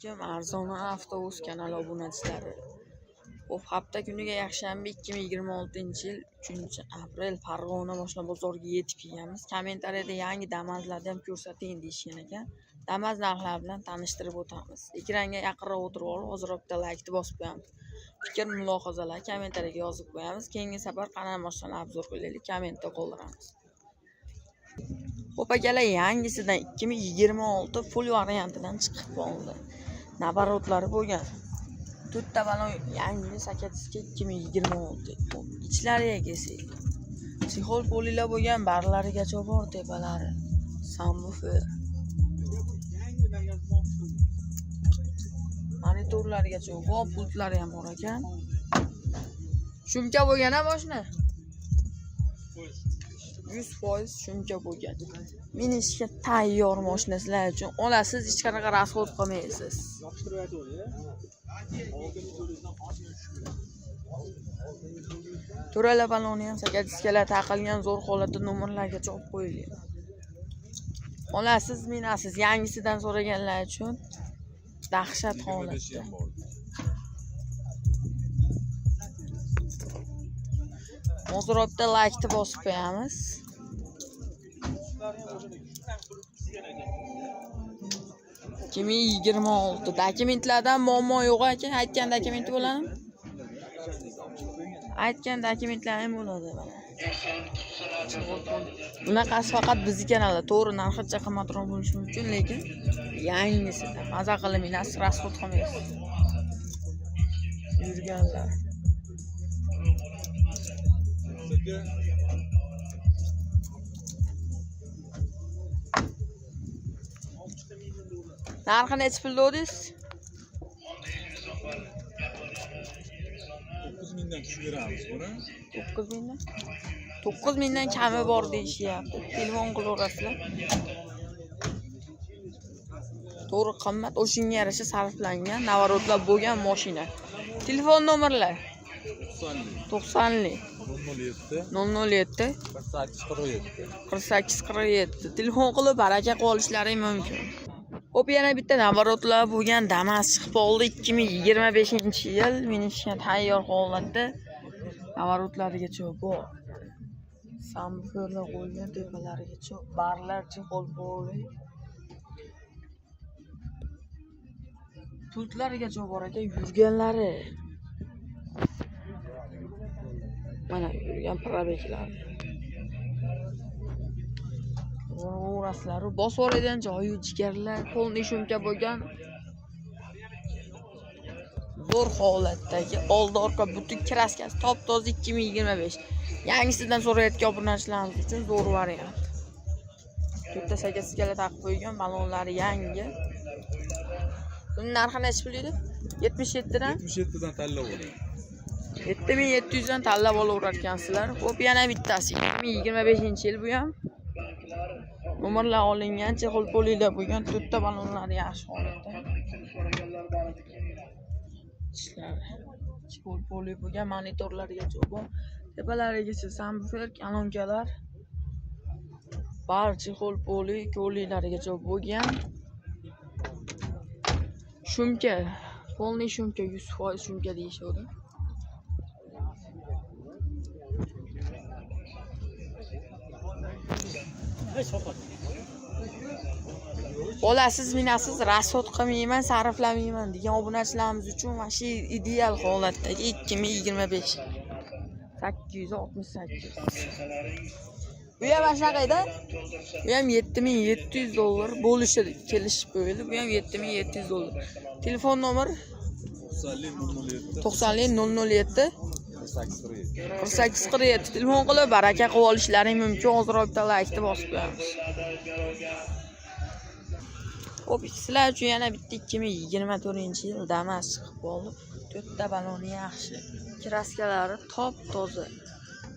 Kim arzon avtobus kanali obunachilari. Xo'p, hafta kuniga yakshanba 2026-yil 3-aprel Farg'ona mashina bozoriga yetib kelganmiz. Kommentariyada yangi Damazlarni ham ko'rsating deyishgan ekan. Damaz narxlari bilan tanishtirib o'tamiz. Ekranga yaqinroq o'tirib olib, hozir bitta laykni bosib qo'yamiz. Fikr mulohazalar kommentariyaga yozib qo'yamiz. Keyingi safar qanday mashinani obzor qilaylik, kommentda qoldiramiz. Xo'p akalar, yangisidan 2026 full variantidan chiqib qoldi. Navrotlari bo'lgan. To'rtta balon yangi sakatizga 2026. Xo'p, ichlariga kelsak. Chexol polilar bo'lgan, barlarigacha bor tepalari. Subwoofer. Monitorlarigacha bor, pultlari ham bor ekan. Shumka bo'lgan a mashina? 100% shumka bo'lgan. Minishga tayyor mashina sizlar uchun. Olasiz, hech qanaqa rasxod qilmaysiz. To'rala baloni ham sakadiskalar taqilgan, zo'r holatda nomerlargacha olib qo'yilgan. Olasiz, minasiz. Yangisidan so'raganlar uchun dahshat holatda. Hozir bitta laykni bosib qo'yamiz. 2026 dokumentlardan muammo yo'q aka. Aytgan dokumenti bo'ladimi? Aytgan dokumentlar ham bo'ladi mana. Bunaqasi faqat bizni kanalda. To'g'ri, narxicha qimmatroq bo'lishi mumkin, lekin yangisida maza qilib minasiz, rasxod qilmaysiz. Yurganlar. Narxi nechi pul dedingiz? 9 mingdan tushib beramiz buni. 9 mingdan. 9 mingdan kami bor deyishyapti. Telefon qilaverasizlar. To'g'ri, qimmat, o'shinga yarasha sarflangan, navorotlar bo'lgan mashina. Telefon nomerlar 90 90 007 007 48 47. 48 47. Telefon qilib baraka qilib olishlari mumkin. Xo'p, yana bitta navorotlar bo'lgan Damas chiqib oldi. 2025-yil minishga tayyor holatda. Navorotlarigacha bor. Samferlar qo'ygan tepalarigacha barlar chexol poli. Pultlarigacha bor ekan yurganlari. Mana yurgan probeklar. O'rasizlar, bosib yuboradigan joyi jigarlar, polniy shumka bo'lgan. Zo'r holatdagi oldi orqa butun kraskasi top-toza 2025. Yangisidan so'rayotgan obunachilarimiz uchun zo'r variant. To'rtta sakkiz taqib qo'ygan, balonlari yangi. Buning narxi nechi pul edi? 77 dan 77 dan tanlab oling. 7700 dan tanlab olaverar ekansizlar. Xo'p, yana bittasi 2025-yil bu ham. Nomerlar olingan, chexol polilar bo'lgan, to'rtta balonlari yaxshi holatda. Ishlari. Chexol poli bo'lgan, monitorlargacha bor. Tepalarigacha subwoofer, kolonkalar. Bar chexol poli, koliylarigacha bo'lgan. Shumka, polniy shumka, 100% shumka deyishadi. Bolasiz, minasiz, rasxod qilmayman, sarflamayman degan obunachilarimiz uchun mana shu ideal holatdagi 2025 868. Bu ham mana shunaqa edi. Bu ham 7700 dollar bo'lishi kelishib qo'yildi. Bu ham 7700 dollar. Telefon nomer 90 007 90 007 48 47. 48 47. Telefon qilib baraka qilib olishlaring mumkin. Hozir bitta laykni bosib qo'yamiz. Xo'p, sizlar uchun yana bitta 2024-yil Damas chiqib qoldi. To'rtta baloni yaxshi. Kraskalari top-toza.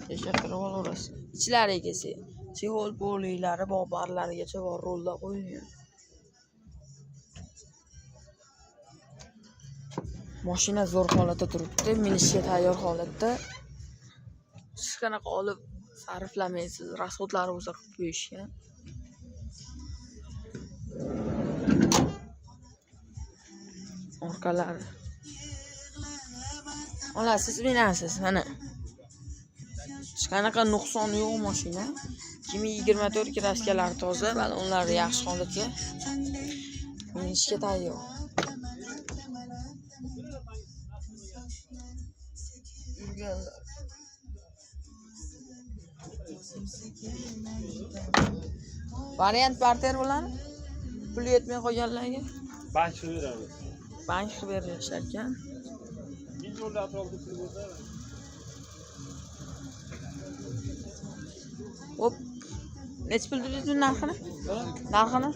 Tekshirib olaverasiz. Ichlariga kelsak, chexol poliylari bor, barlarigacha bor, rolda qo'yilgan. Mashina zo'r holatda turibdi, minishga tayyor holatda. Hech qanaqa olib sarflamaysiz, rasxodlari bo'lsa qilib qo'yishgan. Orqalari. Olasiz, minasiz, mana. Hech qanaqa nuqsoni yo'q mashina. 2024 kraskalari toza, balonlari yaxshi holatga. Minishga tayyor. Yurganlar. Variant barter bo'ladi. Pul yetmay qolganlarga Bank qilib beramiz. Bank qilib berilishar ekan. 1000 dollar atrofida pul bo'lsa, Hop. Nechi pul dedingiz buni narxini? Narxini?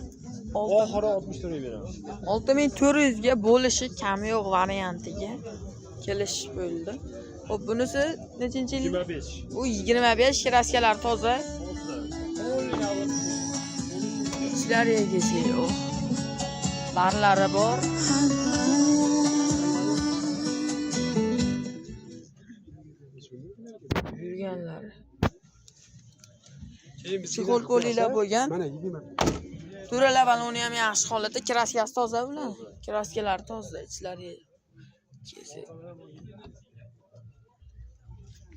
Oxiri 64 ga beramiz. 6400 ga bo'lishi kami yo'q variantiga kelishib bo'ldi. Hop, bunisi nechinchi yil? 25. Bu 25, kraskalar toza. Ichlariga kelsak, oh. Barlari bor. Yurganlari. Keyin biz Chexol qo'linglar bo'lgan. Mana 20. To'ralar baloni ham yaxshi holatda, kraskasi toza bular. Kraskalari toza, ichlariga kelsak.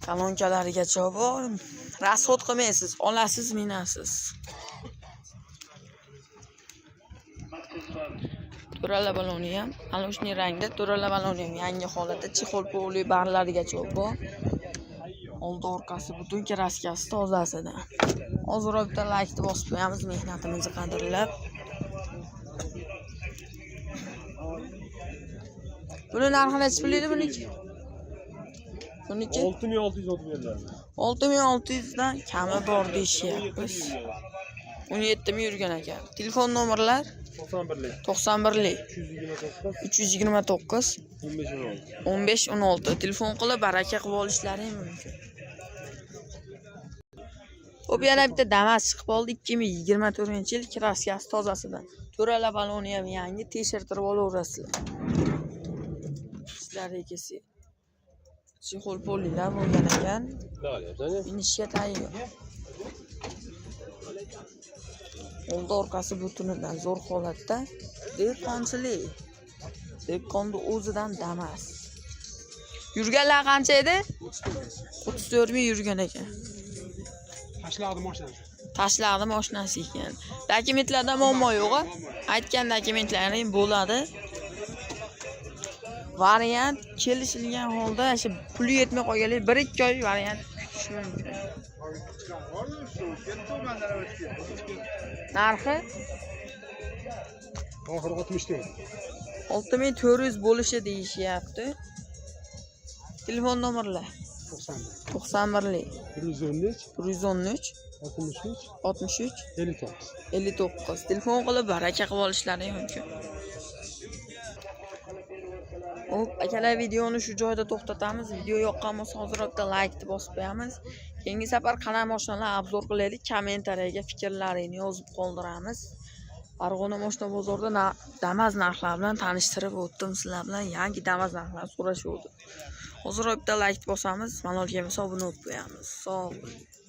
Kolonkalarigacha bor. Расход qilmaysiz, olasiz, minasiz. To'rala baloni ham ana rangda, to'rala baloni ham yangi holatda, chexol poli barlarigacha bor. Oldi orqasi butun kraskasi tozasidan. Hozir bitta laykni bosib qo'yamiz mehnatimizni qadrlab. Buni narxi nechi pul edi buniki? Buniki 6600 beriladi. 6600 dan kami bor deyishyapmiz. 17 ming yurgan ekan. Telefon nomerlar 91lik 91lik 329 329 15 16. 15 16 telefon qilib baraka qilib olishlari ham mumkin. Xo'p, yana bitta Damas chiqib oldi 2024-yil kraskasi tozasidan. To'rala baloni ham yangi, tekshirtirib olaverasizlar. Sizlarga kelsak, chexol polilar bo'lgan ekan. Minishga tayyor. Oldi orqasi butunidan zo'r holatda. Dehqonchilik. Dehqonni o'zidan Damas. Yurganlar qancha edi? 34 ming yurgan ekan. Tashladi mashinasi. Tashladi mashinasi ekan. Dokumentlarda muammo yo'q. Aytgan dokumentlaring bo'ladi. Variant kelishilgan holda shu puli yetmay qolganlar 1-2 oy variant kutish mumkin. Narxi Oxiri 64. 6400 bo'lishi deyishyapti. Telefon nomerlar 91. 91lik 113 113 63 63 59. 59. Telefon qilib baraka qilib olishlari mumkin. Hop, akalar, videoni shu joyda to'xtatamiz. Video yoqqan bo'lsa hozir bitta like bosib qo'yamiz. Keyingi safar qanday mashinalar obzor qilaylik, kommentariyaga fikrlaringni yozib qoldiramiz. Farg'ona mashina bozorida Damas narxlari bilan tanishtirib o'tdim sizlar bilan. Yangi Damas narxlari so'rashuvdi. Hozir bitta like bosamiz, malol kelmasa obuna bo'lib qo'yamiz. Sog' bo'ling.